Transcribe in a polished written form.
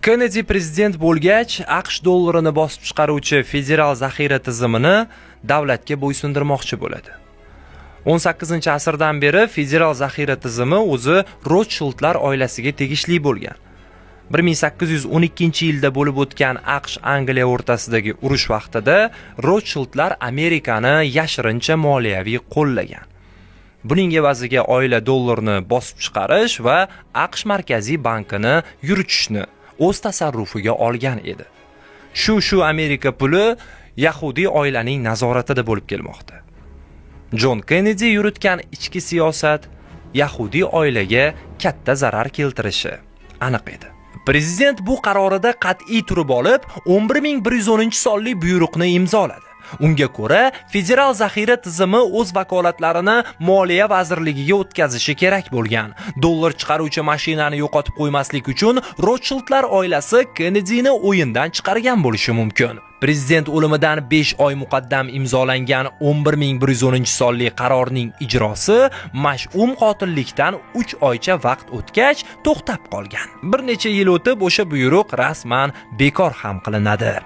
Kennedi prezident bo'lgach, AQSh dollarini bosib chiqaruvchi federal zaxira tizimini davlatga bo'ysundirmoqchi bo'ladi. 18-asrdan beri federal zaxira tizimi o'zi Rothschildlar oilasiga tegishli bo'lgan. 1812-yilda bo'lib o'tgan AQSh Angliya o'rtasidagi urush vaqtida Rothschildlar Amerikani yashirincha moliyaviy qo'llagan. Buning evaziga oila dollarni bosib chiqarish va AQSh markaziy bankini yuritishni o'z tasarrufiga olgan edi. Shu Amerika puli yahudiy oilaning nazoratida bo'lib kelmoqda. Jon Kennedi yuritgan ichki siyosat yahudiy oilaga katta zarar keltirishi aniq edi. Prezident bu qarorida qat'iy turib olib, 11110-sonli buyruqni imzoladi. Unga ko'ra, federal zaxira tizimi o'z vakolatlarini Moliya vazirligiga o'tkazishi kerak bo'lgan. Dollar chiqaruvchi mashinani yo'qotib qo'ymaslik uchun Rothschildlar oilasi Kennedini o'yindan chiqargan bo'lishi mumkin. Prezident o'limidan 5 oy muqaddam imzolangan 11110-sonli qarorning ijrosi mash'um qotillikdan 3 oycha vaqt o'tgach to'xtab qolgan. Bir necha yil o'tib o'sha buyruq rasman bekor ham qilinadi.